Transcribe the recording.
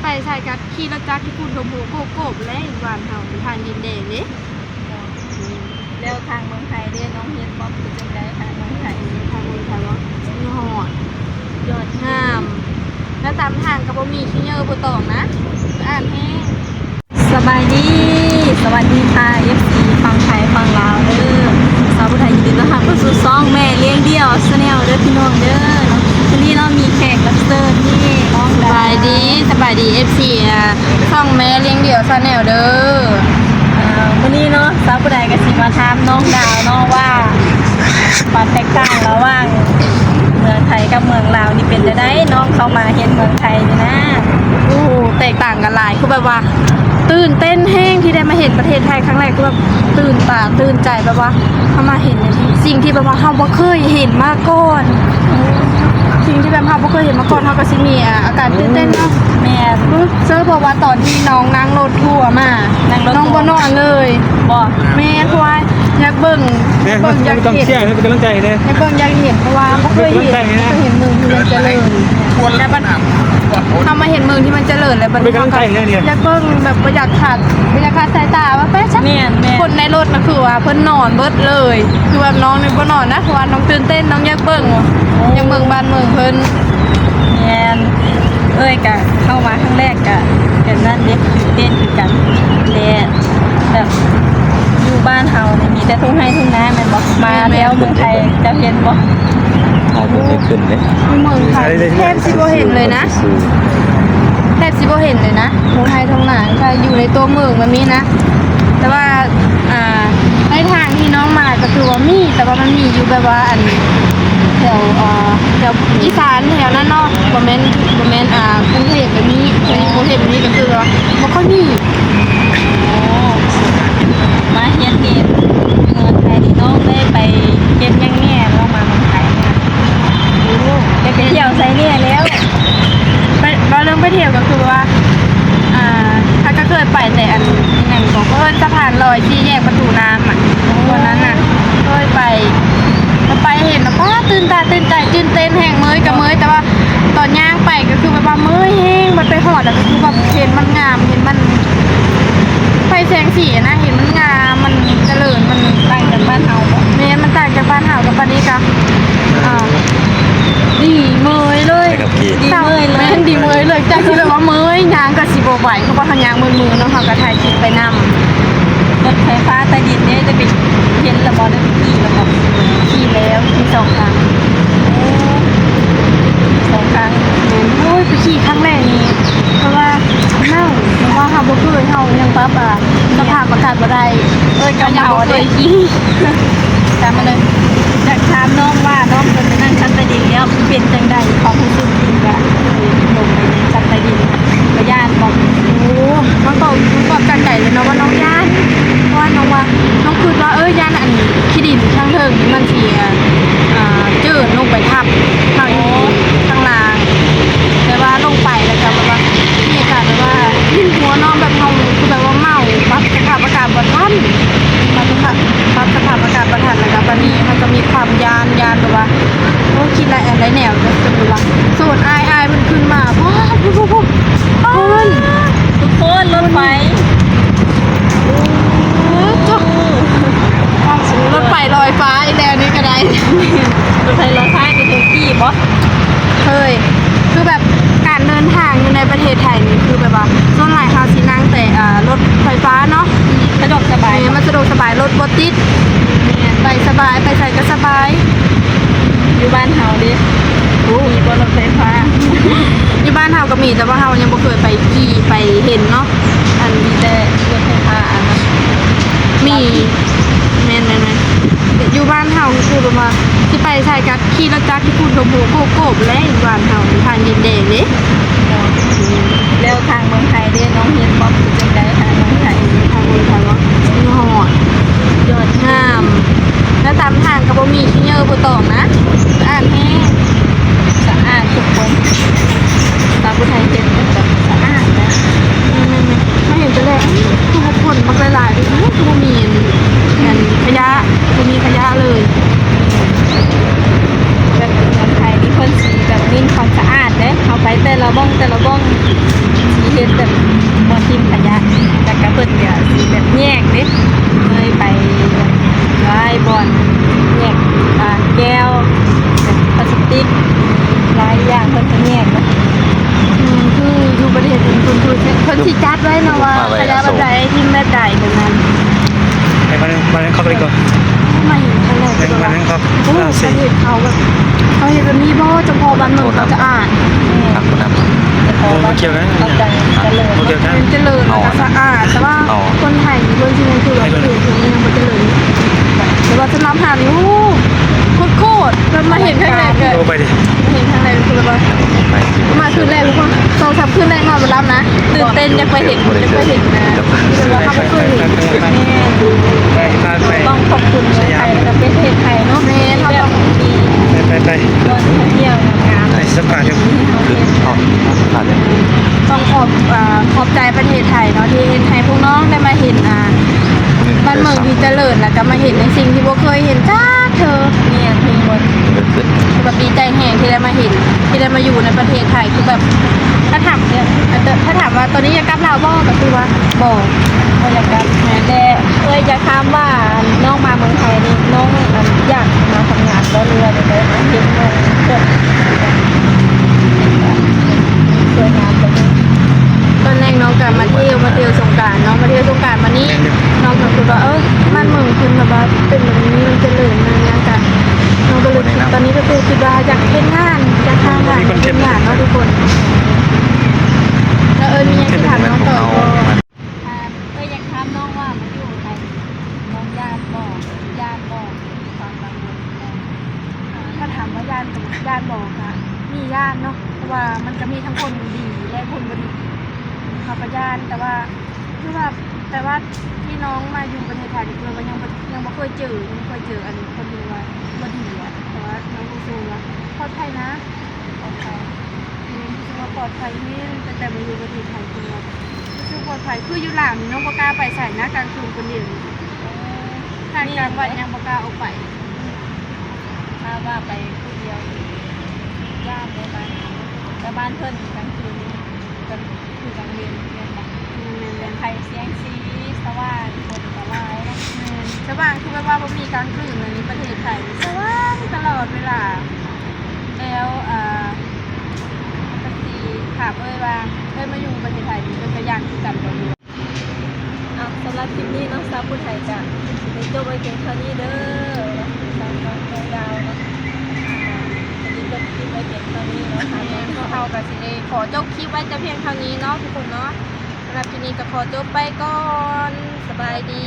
ໄປໃສ່ກັບຂີ່ລົດຈັກທີ່ຝຸ່ນໂທໂມໂກໂກບແລ້ວ ຢູ່ບ້ານເຮົາຢູ່ທາງດິນແດງເດ້. ແລ້ວທາງເມືອງໄທເດ້ ນ້ອງເຮັດບໍ່ ເປັນຈັ່ງໃດທາງເມືອງໄທ? ທາງເມືອງໄທບໍ່? ຍອດ ຍອດງາມ ແລ້ວຕາມທາງກໍບໍ່ມີຂີ້ເຫຍື້ອບໍ່ຕອງນະ ສະອາດແຮງ. ສະບາຍດີ ສະຫວັດດີຄ່ະ ເອັຟຊີຝັ່ງໄທຝັ່ງລາວເດີ. ສາວຜູ້ໄທຍິນດີຕ້ອນຮັບເຂົ້າສູ່ຊ່ອງແມ່ລ້ຽງດ່ຽວ Channel ເດີພີ່ນ້ອງເດີເນາະ. ມື້ນີ້ເນາະ ມີແຂກຮັບເຊີນ ມີນ້ອງດາວ. ສະບາຍດີ ສະບາຍດີ ເອັຟຊີ ອ່າ ຊ່ອງແມ່ລ້ຽງດ່ຽວ Channel ເດີ. ອ່າ ມື້ນີ້ເນາະ ສາວຜູ້ໄທກໍຊິມາຖາມນ້ອງດາວເນາະວ່າ ຄວາມແຕກຕ່າງລະຫວ່າງເມືອງໄທກັບເມືອງລາວນີ້ເປັນຈັ່ງໃດ? ນ້ອງເຂົ້າມາເຮັດເມືອງໄທນີ້ນະ. ໂອ້ ແຕກຕ່າງກັນຫຼາຍ ຄືແບບວ່າຕື່ນເຕັ້ນແຮງທີ່ໄດ້ມາເຫັນປະເທດໄທຄັ້ງແລກ ຄືແບບຕື່ນຕາຕື່ນໃຈ ແບບວ່າເຮົາມາເຫັນສິ່ງທີ່ແບບວ່າເຮົາບໍ່ເຄີຍເຫັນມາກ່ອນ ສິ່ງທີ່ແບບເຮົາບໍ່ເຄີຍເຫັນມາກ່ອນ ເຮົາກໍຊິມີ ອາ ອາການຕື່ນເຕັ້ນເນາະ. ແມ່ນ ເຊີ ເພາະວ່າຕອນທີ່ນ້ອງນັ່ງລົດທົວມາ ນັ່ງລົດ ນ້ອງບໍ່ນອນເລີຍ. ບໍ່ ແມ່ນ ເພາະວ່າ ຢາກເບິ່ງ ເບິ່ງຢາກເຫັນ ເປັນກຳລັງໃຈໃຫ້ແດ່ ຢາກເບິ່ງຢາກເຫັນ ເພາະວ່າບໍ່ເຄີຍເຫັນ ເຄີຍເຫັນເມືອງທີ່ມັນຈະເລີນ ແລ້ວບັດເຮົາມາເຫັນເມືອງທີ່ມັນຈະເລີນ ແລ້ວບັດນີ້ເຮົາກໍຢາກເບິ່ງ ແບບບໍ່ຢາກຂາດ ບໍ່ຢາກຂາດສາຍຕາວ່າໄປຊະ. ແມ່ນໆ ຄົນໃນລົດນະ ຄືວ່າເພິ່ນນອນເບິດເລີຍ ຄືວ່ານ້ອງນີ້ບໍ່ນອນນະ ເພາະວ່ານ້ອງຕື່ນເຕັ້ນ ນ້ອງຢາກເບິ່ງ ຢາກເບິ່ງບ້ານເມືອງເພິ່ນ. ແມ່ນ ເອື້ອຍກະເຂົ້າມາຄັ້ງແລກກະແບບນັ້ນເດ້ ຕື່ນເຕັ້ນຄືກັນ ແຕ່ແບບຢູ່ບ້ານເຮົານີ້ມີແຕ່ທົ່ງໄຮ່ທົ່ງນາແມ່ນບໍ່? ມາແຖວເມືອງໄທເຈົ້າເຫັນບໍ່? ເຮົາບໍ່ເຄີຍຂຶ້ນເດ້ ຢູ່ເມືອງໄທແທບຊິບໍ່ເຫັນເລີຍນະ ແທບຊິບໍ່ເຫັນເລີຍນະ ທົ່ງໄຮ່ທົ່ງນາ ຖ້າຢູ່ໃນຕົວເມືອງແບບນີ້ນະ. ແຕ່ວ່າ ອ່າ ໃນທາງທີ່ນ້ອງມາກໍຄືວ່າມີ ແຕ່ວ່າມັນມີຢູ່ແບບວ່າ ອັນ ແຖວ ເອີ ແຖວອີສານແຖວນັ້ນເນາະ ບໍ່ແມ່ນ ບໍ່ແມ່ນ ອ່າ ກຸງເທບແບບນີ້ ໃນກຸງເທບແບບນີ້ກໍຄືວ່າບໍ່ຄ່ອຍມີ. ໂອ້ ມາຮຽນເຮັດເມືອງໄທນີ້ ນ້ອງໄດ້ໄປເຮັດຫຍັງແດ່ ນ້ອງມາເມືອງໄທ? ໂອ້ ໄດ້ໄປທ່ຽວໃສແດ່ແລ້ວ? ໄປ ເວົ້າເລື່ອງໄປທ່ຽວກໍຄືວ່າ ອ່າ ເຮົາກໍເຄີຍໄປແຕ່ອັນ ຫຍັງກໍເອີ້ນສະພານລອຍ ສີ່ແຍກປະຕູນ້ຳອະ ຕອນນັ້ນນະ ເຄີຍໄປ ກໍໄປເຫັນແລ້ວ ປ້າ ຕື່ນຕາຕື່ນໃຈ ຕື່ນເຕັ້ນແຮງ ເມີຍກໍເມີຍ ແຕ່ວ່າຕອນຍ່າງໄປກໍຄືແບບວ່າເມີຍແຮງ ບັດໄປຮອດແລ້ວກໍຄືແບບເຫັນມັນງາມ ເຫັນມັນ ໄຟແສງສີນະ ເຫັນມັນງາມ ມັນຈະເລີນ ມັນຕ່າງຈາກບ້ານເຮົາບໍ່? ແມ່ນ ມັນຕ່າງຈາກບ້ານເຮົາກັບປານນີ້ກະ ອ່າ ດີເມີຍເລີຍ ດີເມີຍເລີຍ ແມ່ນ ດີເມີຍເລີຍ ຈາກທີ່ແບບວ່າເມີຍຍ່າງກໍຊິບໍ່ໄຫວ ເພາະວ່າເຮົາຍ່າງເມີຍໆເນາະ ເຮົາກໍຖ່າຍຄລິບໄປນຳ. ລົດໄຟຟ້າໃຕ້ດິນເດ້ ໄດ້ໄປເຫັນແລ້ວບໍ່? ໄດ້ໄປຂີ່ແລ້ວບໍ່? ຂີ່ແລ້ວ ຂີ່ສອງຄັ້ງ. ໂອ້ ສອງຄັ້ງ ແມ່ນ. ໂອ້ຍ ໄປຂີ່ຄັ້ງແລກນີ້ ເພາະວ່າໜາວ ເພາະວ່າເຮົາບໍ່ເຄີຍ ເຮົາຍັງປັບ ອ່າ ສະພາບອາກາດບໍ່ໄດ້ ເອີຍ ກໍຍັງບໍ່ເຄີຍຂີ່. ຖາມມາເລີຍ ຢາກຖາມນ້ອງວ່າ ນ້ອງເຄີຍໄປນັ່ງຊັ້ນໃຕ້ດິນແລ້ວ ເປັນຈັ່ງໃດ ຄວາມຮູ້ສຶກທີ່ວ່າລົງໄປໃນຊັ້ນໃຕ້ດິນ ບໍ່ຢ້ານບໍ່? ໂອ້ ມັນກໍ ມັນກໍກະໄກເລີຍເນາະວ່ານ້ອງຢ້ານ ເພາະວ່ານ້ອງວ່າ ນ້ອງຄິດວ່າ ເອີ ຢ້ານອັນ ຂີ້ດິນທາງເທິງນີ້ມັນຊິ ອ່າ ເຈີນລົງໄປທັບເຮົາຢູ່ຂ້າງລ່າງ ແຕ່ວ່າລົງໄປແລ້ວກໍແບບວ່າມີອາການແບບວ່າວິນຫົວເນາະ ແບບເຮົາຄືແບບວ່າເມົາ ປັບສະພາບອາກາດບໍ່ທັນ ປັບສະພາບ ປັບສະພາບອາກາດບໍ່ທັນ ແລ້ວກໍບາດນີ້ເຮົາກໍມີຄວາມຢ້ານ ຢ້ານແບບວ່າ ໂອ້ ຄິດຫຼາຍອັນຫຼາຍແນວ ຈົນແບບວ່າໂສດອາຍ ອາຍເພິ່ນຂຶ້ນມາ ວ້າວ ພຸ້ນ ພຸ້ນ ທຸກຄົນ ລົດໄຟ ໂອ້ ລົດໄຟລອຍຟ້າອີກແລ້ວນີ້ກໍໄດ້ ລົດໄຟລອຍຟ້າ ເຄີຍຂີ່ບໍ່? ເຄີຍ ຄືແບບການເດີນທາງຢູ່ໃນປະເທດໄທນີ້ ຄືແບບວ່າສ່ວນຫຼາຍເຮົາຊິນັ່ງແຕ່ ອ່າ ລົດໄຟຟ້າເນາະ ສະດວກສະບາຍ ແມ່ນ ມັນສະດວກສະບາຍ ລົດບໍ່ຕິດ ແມ່ນ ໄປສະບາຍ ໄປໃສກໍສະບາຍ. ຢູ່ບ້ານເຮົາເດ້ ໂອ້ ມີບໍ່ລົດໄຟຟ້າ? ຢູ່ບ້ານເຮົາກໍມີ ແຕ່ວ່າເຮົາຍັງບໍ່ເຄີຍໄປຂີ່ໄປເຫັນເນາະ ອັນ ມີແຕ່ລົດໄຟຟ້າອັນນັ້ນ ມີ ແມ່ນໆໆ ຢູ່ບ້ານເຮົາຄືແບບວ່າຊິໄປໃສກໍຂີ່ລົດຈັກ ຂີ່ຝຸ່ນໂທໂມໂກໂກບແລ້ວ ຢູ່ບ້ານເຮົາຢູ່ທາງດິນແດງເດ້. ແລ້ວທາງເມືອງໄທເດ້ ນ້ອງເຫັນບໍ່ ເປັນຈັ່ງໃດທາງເມືອງໄທ? ທາງເມືອງໄທບໍ່? ຍອດ ຍອດງາມ ແລ້ວຕາມທາງກໍບໍ່ມີຂີ້ເຫຍື້ອບໍ່ຕອງນະ ສະອາດແຮງ ສະອາດທຸກຄົນ ສາວຜູ້ໄທເຮັດແບບສະອາດນະ. ແມ່ນໆໆ ມາເຫັນແຕ່ແລກ ຄືວ່າຝົນບັກຫຼາຍໆ ຄືບໍ່ມີອັນ ອັນຂະຫຍະ ບໍ່ມີຂະຫຍະເລີຍ. ແບບເມືອງໄທນີ້ເພິ່ນຊິແບບເນັ້ນຄວາມສະອາດເດ້ ເຮົາໄປແຕ່ລະບ່ ຊິຈັດໄວ້ນະວ່າຂະຫຍະແບບໃດ ຖິ້ມແບບໃດ ແບບນັ້ນ. ໄປບ້ານ ບ້ານແບງຄອກດີກວ່າ. ມາເຫັນຄັ້ງແລກ ໄປບ້ານແບງຄອກ. ໂອ້ ປະເທດເຂົາແບບ ເຂົາເຮັດແບບນີ້ບໍ່? ຈະພໍບ້ານເມືອງເຂົາສະອາດ. ໂອ້ ບໍ່ກ່ຽວກັນ ບໍ່ກ່ຽວກັນ. ເປັນຈະເລີນ ແລ້ວກໍສະອາດ ແຕ່ວ່າຄົນໄທນີ້ເພິ່ນຊິຍັງຖືວ່າ ເພິ່ນຍັງບໍ່ຈະເລີນ. ແຕ່ວ່າສຳລັບເຮົານີ້ ໂອ້ ໂຄດໆ ແບບມາເຫັນຄັ້ງແລກກໍ ໂອ້ ໄປດິ ເຫັນຄັ້ງແລກຄືແບບວ່າ ມາຄືນແລກ ສອງສາມຄືນແລກນອນບໍ່ຫຼັບນະ ຕື່ນເຕັ້ນ ຢາກໄປເຫັນ ຢາກໄປເຫັນນະ ແຕ່ວ່າເຮົາບໍ່ເຄີຍເຫັນ. ແມ່ນ ໄປ ໄປ ໄປ ຕ້ອງຂອບຄຸນເມືອງໄທ ແລ້ວກໍປະເທດໄທເນາະ. ແມ່ນ ເຮົາຕ້ອງ ໄປ ໄປ ໄປ ບ່ອນທ່ອງທ່ຽວງາມໆ ໄປສະພາດຢູ່ ຄືເຮົາເຫັນ ຕ້ອງຂອບ ອ່າ ຂອບໃຈປະເທດໄທເນາະ ທີ່ເຮັດໃຫ້ພວກນ້ອງໄດ້ມາເຫັນ ອ່າ ບ້ານເມືອງທີ່ຈະເລີນ ແລ້ວກໍມາເຫັນໃນສິ່ງທີ່ບໍ່ເຄີຍເຫັນຈັກເທື່ອ. ແມ່ນ ເຫັນໝົດ ຄືວ່າດີໃຈແຮງທີ່ໄດ້ມາເຫັນ ທີ່ໄດ້ມາຢູ່ໃນປະເທດໄທ. ຄືແບບ ຖ້າຖາມ ຖ້າຖາມວ່າຕອນນີ້ຢາກກັບລາວບໍ່ ກໍຄືວ່າບໍ່ ບໍ່ຢາກກັບ. ແມ່ນ ແຕ່ເອື້ອຍຢາກຖາມວ່າ ນ້ອງມາເມືອງໄທນີ້ ນ້ອງ ອັນ ຢາກມາທຳງານບໍ່ ຫຼືວ່າແນວໃດ? ມາເຮັດງານແບບ ຊ່ວຍງານບໍ່? ຕອນແລກນ້ອງກໍມາທ່ຽວ ມາທ່ຽວສົງການເນາະ ມາທ່ຽວສົງການມານີ້ ນ້ອງກໍຄິດວ່າ ເອີ ບ້ານເມືອງເພິ່ນແບບວ່າເປັນແບບນີ້ ມັນຈະເລີນ ມັນຫຍັງກັນ ນ້ອງກໍເລີຍຄິດ ຕອນນີ້ກໍຄືຄິດວ່າຢາກເຮັດງານ ຢາກຫາງານ ເຮັດງານເນາະທຸກຄົນ. ແລ້ວເອີຍມີຫຍັງຊິຖາມນ້ອງຕໍ່ອີກບໍ່? ອ່າ ເອື້ອຍຢາກຖາມນ້ອງວ່າມາຢູ່ໄທ ນ້ອງຢ້ານບໍ່? ຢ້ານບໍ່? ມີຄວາມກັງວົນບໍ່? ຖ້າຖາມວ່າຢ້ານ ຢ້ານບໍ່ ກະມີຢ້ານເນາະ ເພາະວ່າມັນກະມີທັງຄົນດີ ແລະ ຄົນບໍ່ດີ ເຮົາກະຢ້ານ. ແຕ່ວ່າ ຄືວ່າ ແຕ່ວ່າທີ່ນ້ອງມາຢູ່ປະເທດໄທນີ້ ຄືວ່າຍັງບໍ່ ຍັງບໍ່ເຄີຍເຈີ ຍັງບໍ່ເຄີຍເຈີອັນຄົນທີ່ວ່າບໍ່ດີອະ. ແຕ່ວ່ານ້ອງຮູ້ສຶກວ່າປອດໄພນະ ປອດໄພ ແມ່ນ ຮູ້ສຶກວ່າປອດໄພແຮງ ຕັ້ງແຕ່ມາຢູ່ປະເທດໄທ ຄືວ່າ ຮູ້ສຶກປອດໄພ ຄືຢູ່ລາວນີ້ນ້ອງບໍ່ກ້າໄປໃສນະ ກາງຄືນຄົນດຽວນີ້. ເອີ ຂະໜາດກາງວັນຍັງບໍ່ກ້າອອກໄປ. ຖ້າວ່າໄປຜູ້ດຽວນີ້ຢ້ານເດ້ບ້ານເຮົາ. ແຕ່ບ້ານເພິ່ນກາງຄືນນີ້ກໍຄືກາງເວັນແມ່ນບໍ່? ແມ່ນໆໆ ໄຟແສງສີສະຫວ່າງ ຄົນກໍຫຼາຍເນາະ. ແມ່ນ ສະຫວ່າງ ຄືແບບວ່າບໍ່ມີກາງຄືນ ອັນນີ້ປະເທດໄທນີ້ສະຫວ່າງຕະຫຼອດເວລາ. ແລ້ວ ເອີ ກໍຊິຖາມເອື້ອຍວ່າ ເອື້ອຍມາຢູ່ປະເທດໄທນີ້ ເອື້ອຍກໍຢ້ານຄືກັນບໍ່? ອ່ະ ສຳລັບຄລິບນີ້ເນາະ ສາວຜູ້ໄທກະຊິໄດ້ຈົບໄວ້ພຽງເທົ່ານີ້ເດີເນາະ ສາວນ້ອງດາວເນາະ. ອ່າ ຊິໄດ້ຈົບຄລິບໄວ້ພຽງເທົ່ານີ້ເນາະ. ແມ່ນ ພວກເຮົາກະຊິໄດ້ຂໍຈົບຄລິບໄວ້ແຕ່ພຽງເທົ່ານີ້ເນາະທຸກຄົນເນາະ. ສຳລັບຄລິບນີ້ກະຂໍຈົບໄປກ່ອນ. ສະບາຍດີ.